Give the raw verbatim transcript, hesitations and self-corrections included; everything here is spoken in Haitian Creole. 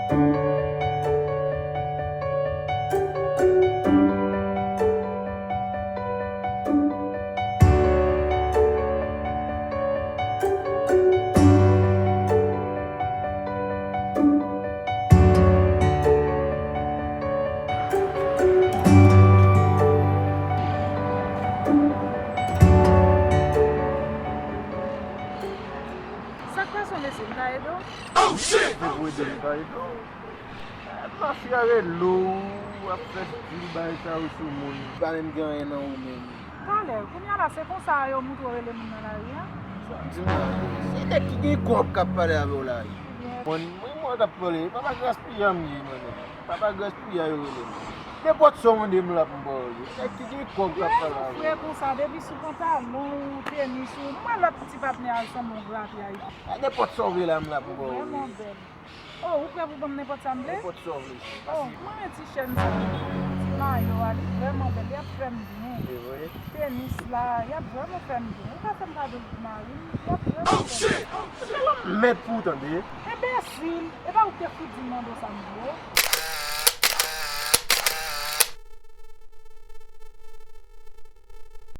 Sa k pase, mesye? M ka ede w? Se pou ede m ka ede w. Mafi a rele w, w ap fè dil bagay sa yo sou moun. Pa menm gen anyen nan ou menm. Talè, kounye a la, se konsa yo moutre w rele moun nan lari a? Sa w di m la, se nèg ki gen kòb k ap pale avè w la wi. Mwen, mwen, mwen k ap pale, papa Graspillan m ye, mwen menm. Papa Graspillan yo rele m. Nenpòt sa w mande m la pou m ba w li. Nèg ki gen kòb k ap pale avè w. Fre konsa, depi sou pantalon ou, tenis ou, m wè lòt ti patnè a l sanble yon grapyay. Nenpòt sa w vle la, m la pou m ba w li. Vrèman bèl. Oh, ou prè pou ban m nenpòt sa m vle? Nenpòt sa w vle. Oh, m renmen ti chèn sa. Ti mayo a, li vrèman bèl, y ap fè m byen. Se vre? Tenis la, y ap vrèman fè m byen. Ou ka fè m kado mari m, y ap vrèman fè m byen. Mèt pou w tande. Enbesil, e pa ou te fout di m mande w sa m vle?